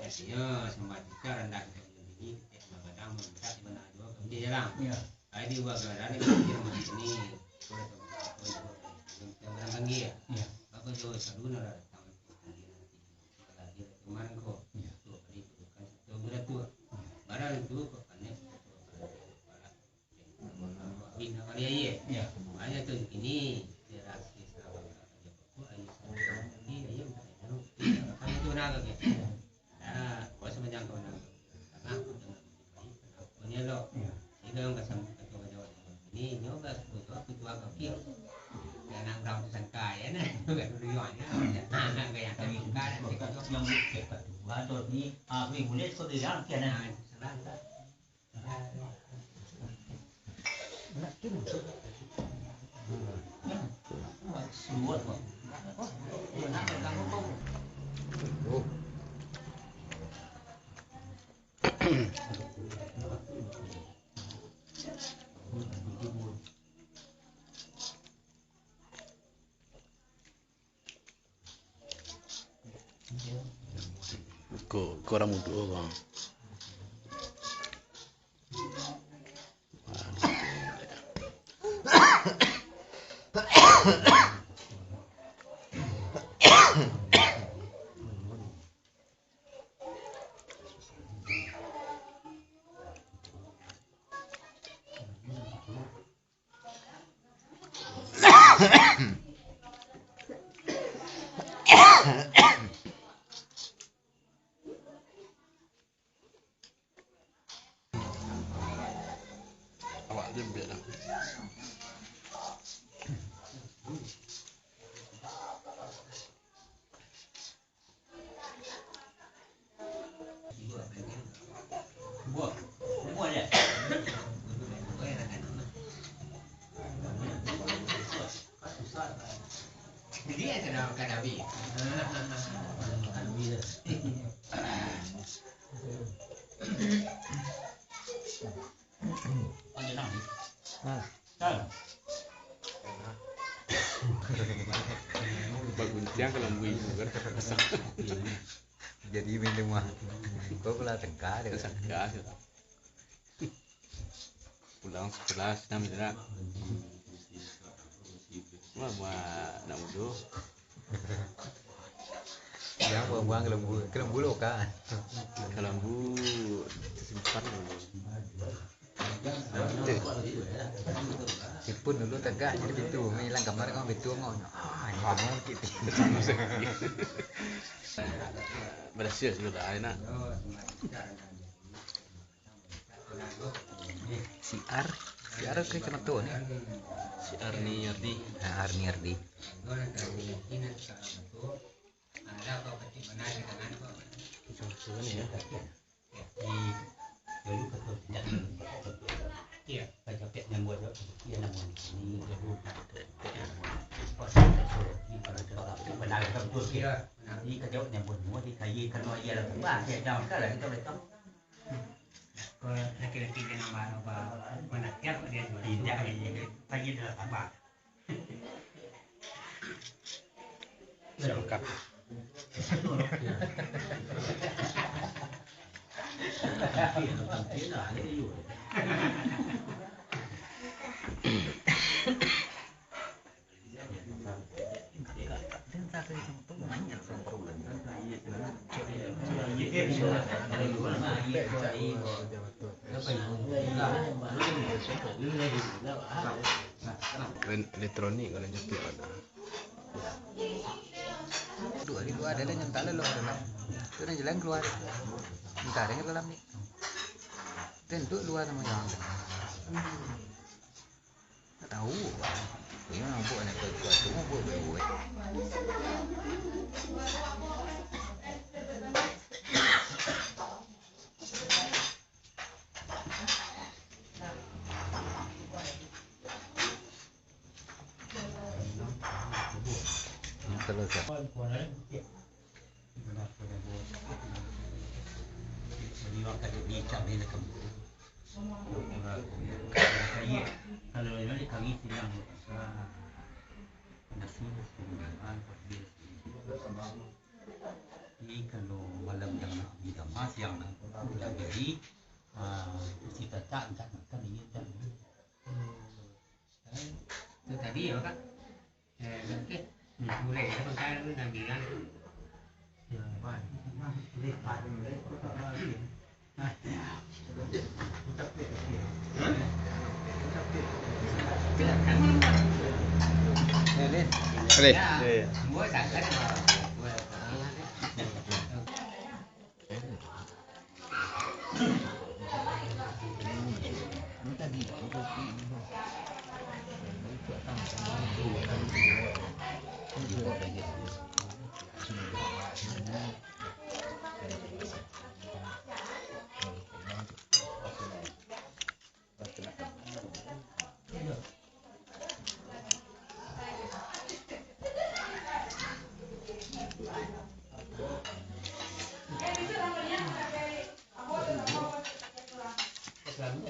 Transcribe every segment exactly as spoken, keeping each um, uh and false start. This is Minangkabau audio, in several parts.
Artinyo, sambah tika randah ka tinggi, ketek bagadang mamintak di bana juo ka budi jalang. Ai di uwa galaran ni, budi jalang ni. Yang barang tanggi ya. Apa jauh selalu nara datang tinggi nanti. Kalau dia kemarin ko, tu kali bukan satu beratu. Barang tu kok panek kepala. Bina kali aye. Makanya tu kini dia rasa sabar. Kok aye sabar ni, aye minta aye tahu. Kamu tu nak ke? Nah, kau semacam kau nak. Karena aku dengan baik, kenapa ni lo? Inyo ka sambung kato Jawa. Ni, inyo ka, ka, ka, ka, ka, ka, ka, anak urang tu sangka, ya, nah. Ka dulu, ya, ya. Anak gaya kami bukan, nanti ka, yang bukan tu, atau ni, ah, boleh, boleh, kau bilang, kian, nah. Nah, salah, salah. Ko, ko urang mudo, Bang. Awak lembek lah. Bagunciang ka lambu ibu kan. Jadi minum mah. Kau pula tengah dia. Tengah. Pulang sekolah, senang minum. Wah, buat nak mudo. Jangan buang-buang ka lambu, ka lambu lo kan. Ka lambu tersimpan dulu. Sipun dulu tagak jadi pintu, main dalam kamar kau pintu kau. Ah, ini kamu gitu. Berhasil juga lah, enak. Si Ar, si Ar ke kacamato ni? Si Arni Ardi. Ah, Arni Ardi. Iya. Iya. Kalau laki-laki jangan ba-, ba-, manatiak dia jual. Tidak, dia, dia, dia, dia, dia, dia, dia, dia, Lengkap. Elektronik kalau jatuh ada. Duo hari duo ado lah, nyo tak lelok ado lah. Tu nan jalan kalua. Entah ado nyo dalam ni. Tentu kalua samo nyo. Tak tahu. Iyo nampak nak kuat-kuat tu, buat-buat. Jadi, kalau malam yang nak di kamar, siang nak, nak jadi, ah, si Tata angkat makan, iyo, Tata. Tu tadi, yo, Kak? Eh, oke. Hmm, boleh, ya, makan, nak bilang. Boleh.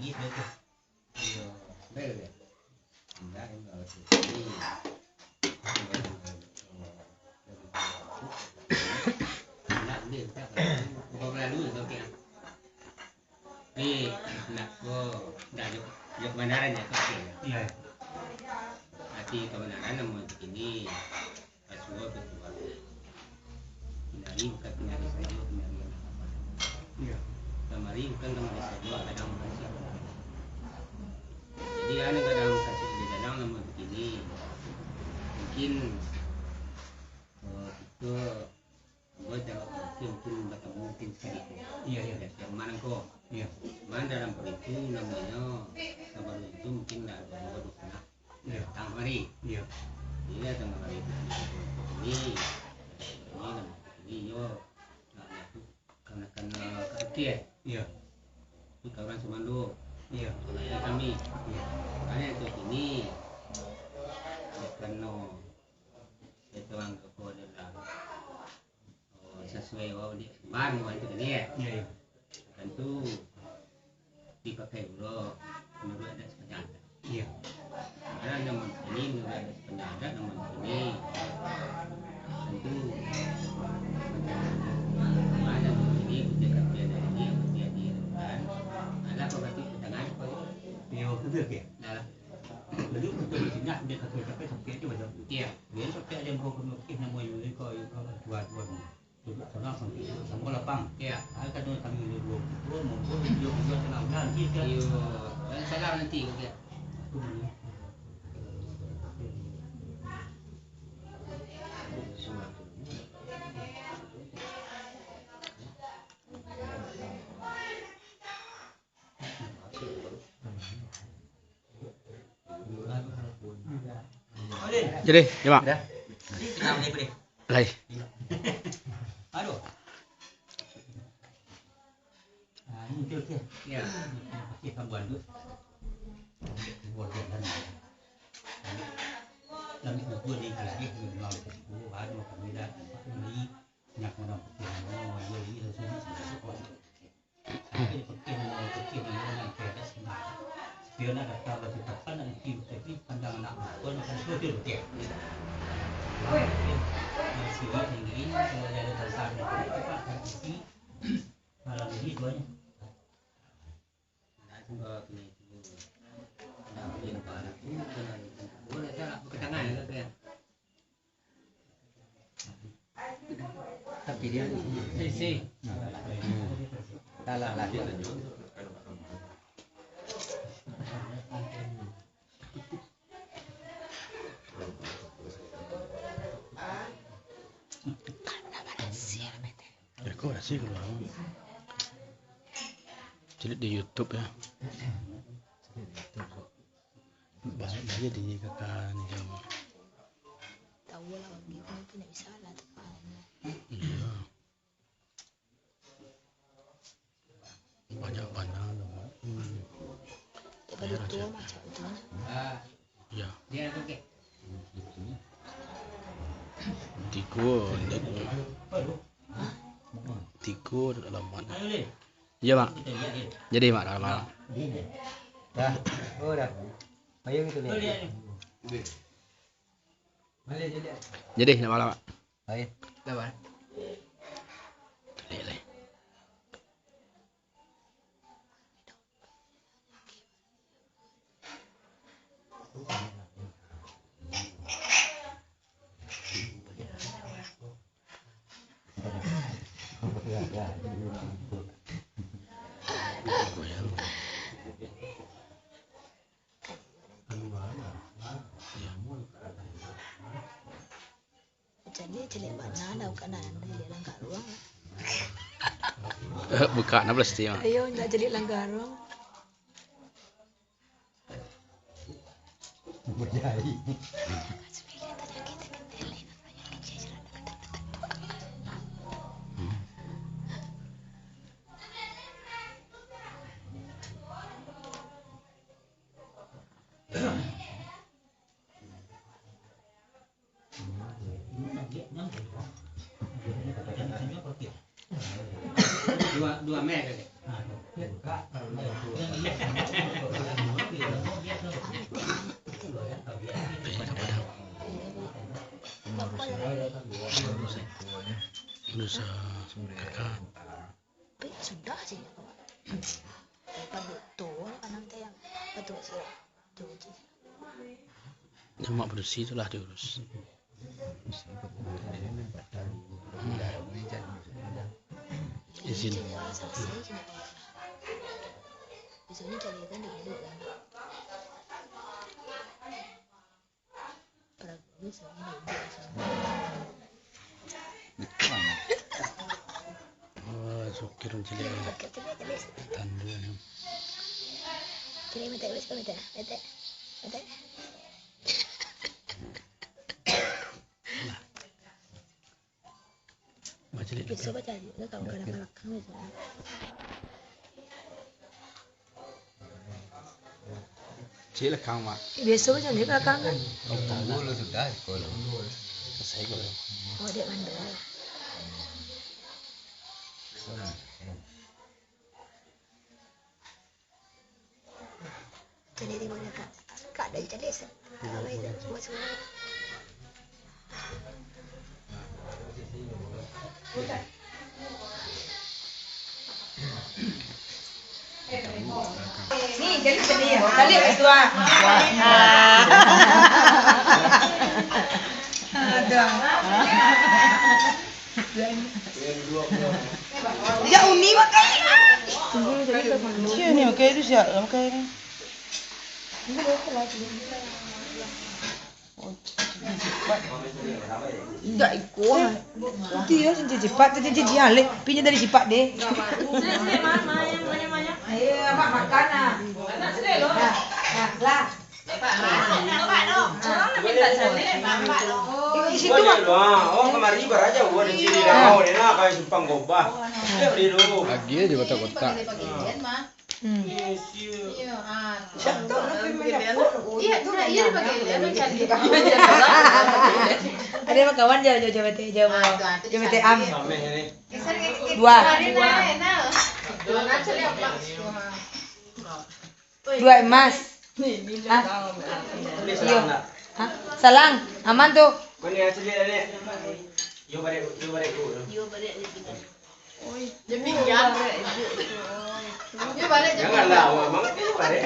Iyo, sudah tu. Iyo, sudah tu. Indak, indak, indak. Indak, indak, indak. Bukan berlalu, oke. Tapi, nak ko, dah jo, jo kebenaran ya, oke. Iyo. Ati kebenaran namun kini. Asuo batua. Kinari bukan kinari sajo, kinari nan aman. Iyo. Kamari bukan kamari sajo, kadang bukan siap. Jadi, anu kadang kasih di dalam namun begini. Mungkin, eh, kito buat dalam mungkin, mungkin batamu mungkin sakali. Iyo, iyo. Ya, siap man ko. Iyo. Man dalam peritu namonyo, sabalun itu mungkin lah ada dua puluh setengah. Iyo. Datang kamari. Iyo. Iyo, datang kamari. Ini, ini, iyo, nak, nak, nak, nak, eh, iyo. Ini kawan sumando. Iyo. Kalau kami. Iyo. Makanya tu ini, ya, karena itu orang tu adalah Oh, sasuai wau di ban wau itu tadi, ya. Iyo, iyo. Tantu dipakai pulo manuruik adat sepanjang adat. Iyo. Karena namun kini manuruik adat sepanjang adat, namun kini tantu sepanjang adat. Namun kini kita kapian dari ini yang berjadi kan adalah pengganti tangan. Iyo, betul, ya. Dah lah. Jadi, untuk di sini, dia kata sampai sampai itu macam tu. Iya. Dia sampai ada yang kau kena okey, nama you, kau, you, kau, tuan, tuan. Duduk tenang sampai, sama lapang. Iya. Ada kata kami dulu, dulu, dulu, dulu, dulu, tenang, jangan kita. Iyo. Dan salam nanti, okey. Aku dulu. Jadi, jawab. Lai. Aduh. Okey, okey. Ya. Okey, kawan tu. Buat jalan. Kami kubur di Keladi, memang betul. Baru kami dah beli minyak, mana putih, mana jual lagi, langsung ni sudah sekolah. Tapi putih, mana putih, mana yang ke atas, kena. Dia nak daftar batu tapan, nak nanti tapi pandang anak buah, makan sudah dia. Oi. Di sini tinggi, kalau ada daftar, cepat, nanti malam ini tuanya. Tapi dia di sini. Salah lah. Rekomendasi keluar. Cari di YouTube ya. Banyak aja di kakak ni. Tahu lah, orang gitu tu nak bisa lah tu. Iya. Banyak bana lah. Hmm. Daripada tu macam tu. Ya. Tigo, tigo alamat. Iya, Mak. Jadi, Mak, alamat. Dah. Oh, dah. Ayo gitu ni. Jadi, nak malam, Mak. Ayo. Dah, Mak. Boleh, boleh. Jadi, caliak bana dah, bukan dah, dah caliak langgar ruang. Buka nah plastik, Mak. Ayo, nak caliak langgar ruang. Bajai. Dua, dua meh tadi. Dosa kakak. Sudah sih. Paduk tu, kanan tayang. Paduk sih. Lemak padusi tu lah diurus. Hmm. Izin. Oh, sukir caliak. Tandu ni. Caliak mata, wes, mata, mata, mata. Baca lihat. Biasa baca lihat, kalau kadang belakang biasa. Cik lekang, Mak. Biasa baca lihat belakang kan. Oh, tunggu lu sudah, sekolah. Selesai kok. Oh, dek mandor. Cari di mana, Kak? Kak, dari tadi sa-, awal itu, buat semua. Ni, jadi sini ya. Balik ke situ, ah. Aduh. Ya, uni makai. Iya, ni makai tu siap, makai ni. Indak iko. Dia sini cepat, dia, dia, dia, dia, alek. Pinya dari cepat deh. Ayo, abang makan ah. Nah, nah, lah. Di situ, Mak. Wah, dia doang. Oh, kamari baraja, wah, ada ciri dah. Oh, dia nak pakai simpang gobah. Dia beli dulu. Lagi aja kotak-kotak. Pagi-pagi dia mah. Hmm. Iya, ah. Iya, nah, iya, bagi dia, lu cari. Ada mah kawan jauh, jauh, jauh, jauh, jauh, jauh, am. Dua. Dua emas. Hah? Iyo. Hah? Salang. Aman tu. Mana yang ciliak tadi? Yo balik, yo balik dulu. Yo balik dulu. Oi, dia pinjam. Yo balik je. Janganlah, awak mangarti, yo balik.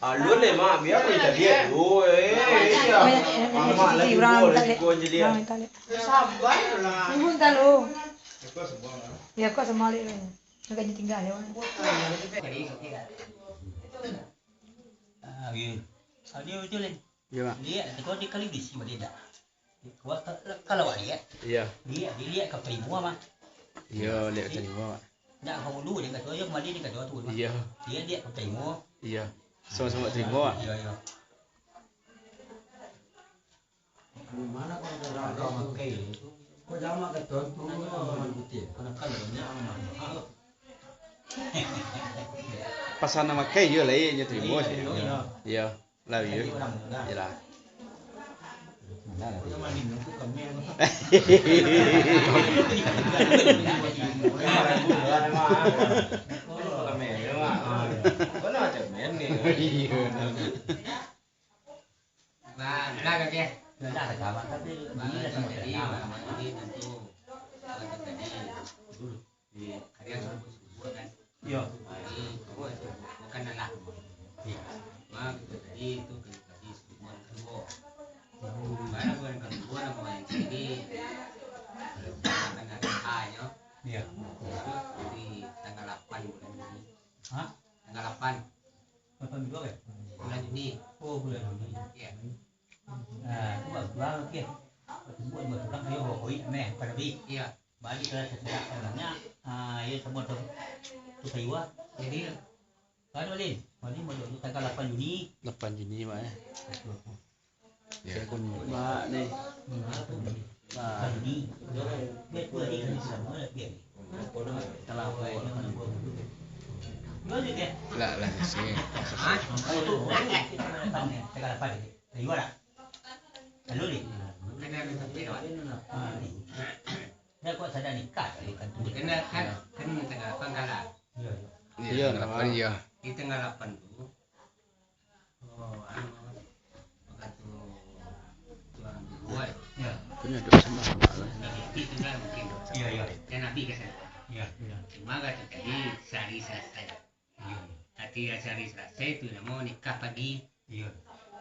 Alun deh, Mak. Biar aku caliak dulu. Eh, iya. Banyak, banyak, banyak. Mak, sisi lagi urang dua, minta lagi lek. Dua ciliak. Urang minta lek. Sabarlah. Ibu minta lu. Ya, kok sama lek. Agaknyo tingga yo. Ah, iyo. Adio tu lain. Iyo, Mak. Liak, kato di kali di si baliak dak. Kalau liak. Iyo. Liak, liak ka tarimo, Mak. Iyo, liak ka tarimo, Mak. Dak ka ulu, dak ka tuo, yo kembali dak ka tuo tu, Mak. Iyo. Liak, liak ka tarimo. Iyo. Samo-samo tarimo, Mak. Iyo, iyo. Pasan nan makai iyo lai, inyo tarimo sajo. Iyo. Lah, iyo. Iyolah. Iyo. Nah, dah, dah, dah. Dah, dah, dah. Tapi, dah, dah, dah. Jadi, malam ini tentu, kalau tadi, di kalian subuh-subuh kan? Iyo. Jadi, subuh, subuh kan dah lah. Iyo. Cuma kita tadi itu, kita tadi subuh kan, subuh. Mana bulan kan, subuh, nama yang tadi? Kalau bulan kan ada A-nyo. Iyo. Terus di tanggal lapan bulan ini. Hah? Tanggal lapan. Lapan Juni, kan? Bulan Juni. Oh, bulan Juni. Iyo. Nah, tu bagus banget, kan? Buat, buat, buat orang kaya bawa koin, meh, bukan lebih. Iyo. Balik ke sekolah, orangnya, ah, iyo, sama tu, tu sayua. Jadi, kan, Walin? Walin, mau duduk tanggal lapan Juni. Lapan Juni, Mak, eh. Iyo. Mak, ni. Mak. Salah. Lah, lah, sini. Hah? Lalu ni. Kan ada sampai, Pak. Dah kuat sadar nikah, kan? Kena kan, kan tanggal lapan kalah. Iyo, iyo. Iyo, tanggal lapan, iyo. Di tanggal lapan tu, Oh, anu, wakatu tuan buat. Iyo. Punyo dosa mah, Mak, lah. Nabi tu lah mungkin dosa. Iyo, iyo. Dan Nabi ka sana. Iyo, iyo. Cuma kata tadi, sahari salasai. Iyo. Arti sahari salasai tu namo nikah pagi. Iyo.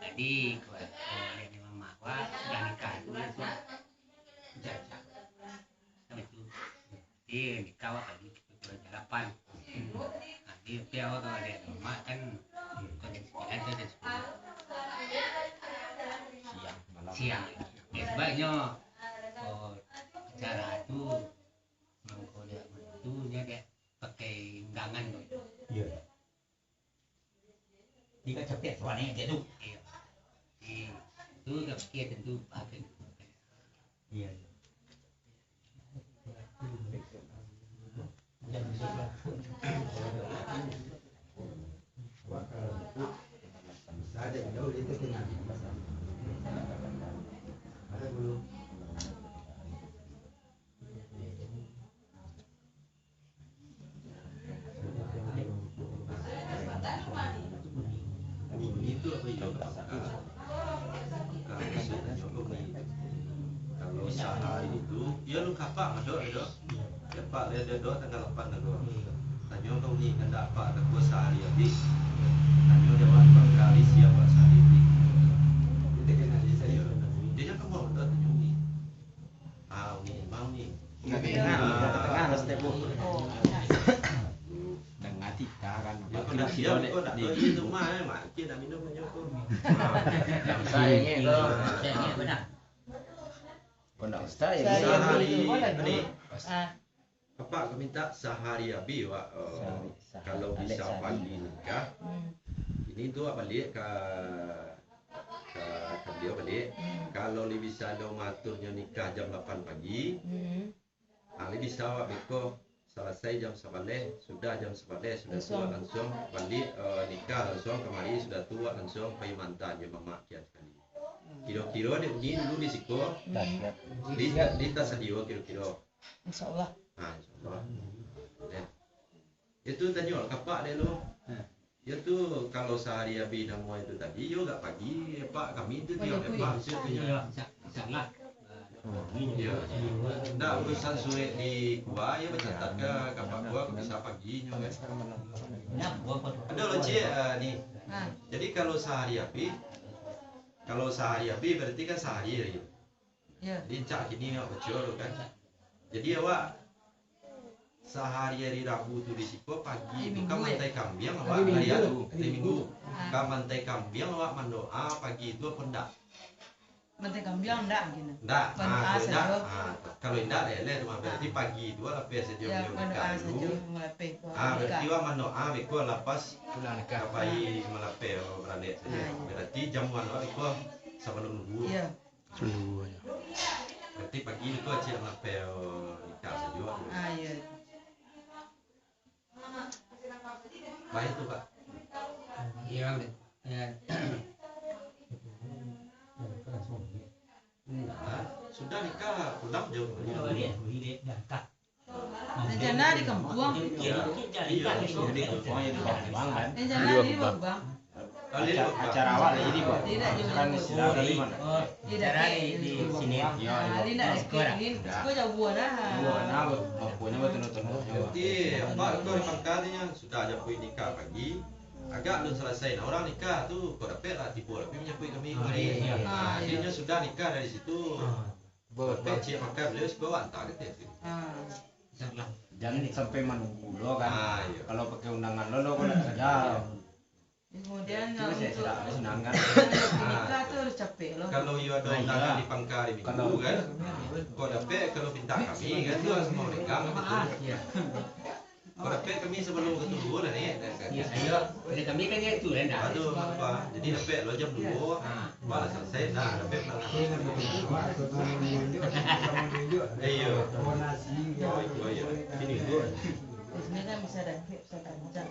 Jadi, kalau, kalau oleh ni mamak, wah, sudah nikah tu langsung. Jajak. Sampai tu. Iyo, nikah awak pagi, pukul lapan. Nah, di pihak awak kalau ada rumah kan, bukan jam sembilan tu, jam sepuluh. Siang, malam. Siang. Ya, sebabnyo, oh, acara tu, mangko dia tu, dia, dia pakai undangan tu. Iyo. Di ka capek suaranya dia tu. Iyo. Di, tu ka pikir tentu pakai. Iyo. Kalau sahari tu, iyo alun kapak masuak tu. Kapak lai ado tanggal lapan tu. Tanyo ka uni kandak apak takua sahari abih. Tanyo dek awak, bangkali siap awak sahari abih. Iyo. Inyo kan baru tu tanyo uni. Ah, uni, bang uni. Tangah, tangah, step, Bu. Tangah titah kan. Yo, kau ndak siap, kau ndak tahu di rumah, eh, makin nak minum minyak tu. Saya ingin tu. Saya ingin benar. Kau ndak usah, ya. Sahari, ni. Ah. Apak ka mintak sahari abih, wak. Oh, sahari, sahari. Kalau bisa pagi nikah, hmm, ini tu wak baliak ka, ka Ka baliau baliak. Hmm. Kalau lai bisa lo maaturnyo nikah jam lapan pagi, Hmm. ah, lai bisa awak beko salasai jam sabaleh, sudah jam sabaleh, sudah tu Langsuang. Langsuang baliak, eh, nikah langsuang kamari, sudah tu awak langsuang pai maanta jo mamak kian sakali. Hmm. Kiro-kiro dek bunyi dulu di siko, Hmm. di, di tasadio kiro-kiro. Insya Allah. Ah, insya Allah. Ya. Itu tanyo ka apak dek lo. Hmm. Yo tu, kalau sahari abih namo itu tadi, yo agak pagi, Pak, kami tu tiok, Pak, bisa tu nyo. Yo, insya, insya Allah. Yo. Ndak urusan surek di KUA, yo bacatat ka, ka Pak KUA, ka bisa pagi nyo kan. Ado lo, Cik, ah, ni. Ha. Jadi kalau sahari abih, kalau sahari abih berarti kan sahari hari. Yo. Jadi, cak kini awak baco tu kan. Jadi, awak sahari hari Rabu tu di siko pagi tu kan mantai kambiang awak hari Minggu. Hari Minggu. Ah. Kan mantai kambiang awak mandoa pagi tu apo ndak? Mantai kambiang ndak, gini. Ndak. Mandoa sajo. Ah, kalau indak, ah, kalau indak, eleh tu mah. Berarti pagi tu lah lapeh sajo. Yo, mandoa sajo, malapeh tu. Ah, berarti awak mandoa beko lapas ka pai malapeh baralek sajo. Ah, yo. Berarti jamuan awak beko sabalum lubuak. Yo. Suluah nyo. Berarti pagi tu acil ngapel nikah sajo. Ah, iyo. Baik tu, Pak. Iyo, Bang. Iyo. Nah, sudah nikah pulang jauh. Iyo, iyo. Rencana di kampuang. Iyo. Rencana di Bang. Acara, acara awak lah jadi, Bang. Tidak, acara di sini. Iyo, di siko. Di siko jauah nah. Jauah nah, bapaknyo batunduk-tunduk. Jadi, Pak, tu di pangka tu nyo sudah japuik nikah pagi. Agak alun salasai nah, urang nikah tu, kok dapek lah tibo lah, tapi manjapuik kami kemari. Iyo. Ah, iyo. Jadi, nyo sudah nikah dari situ. Ah. Bapak ciek makan, baliau suko antar ka tiap hari. Ah. Jan sampai manunggu lo kan. Ah, iyo. Kalau pakai undangan lo, lo kok ndak sadar. Kemudian, itu untuk, untuk nikah tu harus capek lo. Kalau iyo ado undangan di pangka hari Minggu kan, kok dapek, kalau pintak kami kan, tu harus mau nikah kan, betul. Iyo. Kok dapek kami sabalum pukua tujuah lah ni. Iyo, iyo. Kami kan itu, kan, dah. Aduh, apa? Jadi dapek lo jam duo. Ha. Balas salasai, dah dapek pulang. Iyo. Iyo, iyo. Sini duo. Di sini kan bisa dapek, bisa kencang.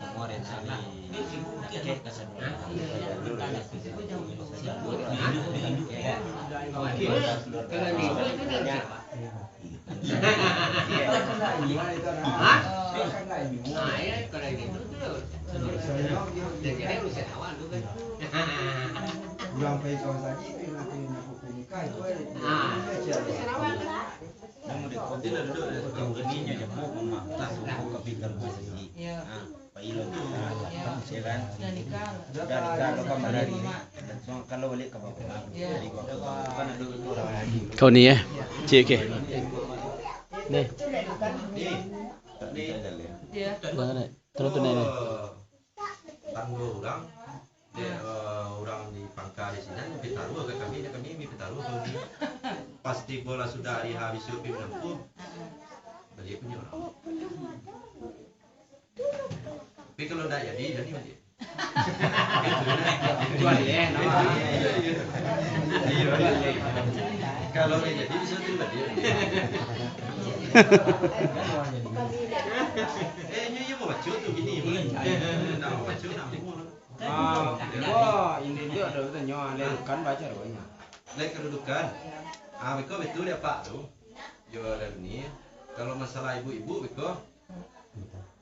Kemarin sini. Iyo. Hah? Ah, iyo, kalau gitu tu. Jadi, urusan awak tu kan. Urang pai kawan saji, pai nak, pai nak nikah, itu aja. Ah. Urusan awak tu. Namun di kopi lah duduk, di kopi ni nyo jemput mama. Lah, lah, kopi kalau masih. Iyo. Ah. Iyo kan? Sudah nikah. Sudah nikah, lo kan baliak. Langsung kalau baliak ka bawah. Iyo. Jadi, gua kan ado urang lagi. Kau ni, eh? Cik, okey. Ni. Ni. Ni. Iyo. Terus tu, ni, ni. Tanggo urang. Dek, eh, urang di pangka di sinan, mipitaruah ka kami, dek kami mipitaruah ka urang. Pas tibo lah sudah hari H bisuak pi manampuah. Baliak punyo urang. Tapi kalau ndak jadi, jadi baliak. Itu alih, eh, nama. Iyo, iyo. Iyo, iyo. Kalau ndak jadi, bisa tu baliak. Eh, nyo iyo mambaco tu kini. Iyo. Eh, ndak mambaco, ndak mambaco. Ah, wah, ini tu ado batanyo, lai dukan baco ado banyak. Lai kadudukan. Ah, beko betul dek apak tu. Yo, ado ni. Kalau masalah ibu-ibu, beko.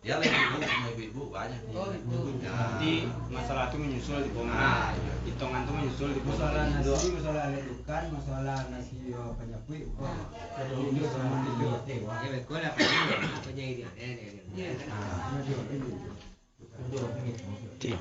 Yo, lai ibu, ibu, ibu banyak. Oh, itu. Yo. Jadi, masalah tu manyusul di bawah. Ah, iyo. Itongan tu manyusul di bawah. Masalah nasi, masalah lai dukan, masalah nasi, yo, panjapuik, beko. Ado urus samo itu. Yo, beko lah, apa jadi dia? Yo, yo, yo. Yo. Ah, iyo, iyo. Ti-,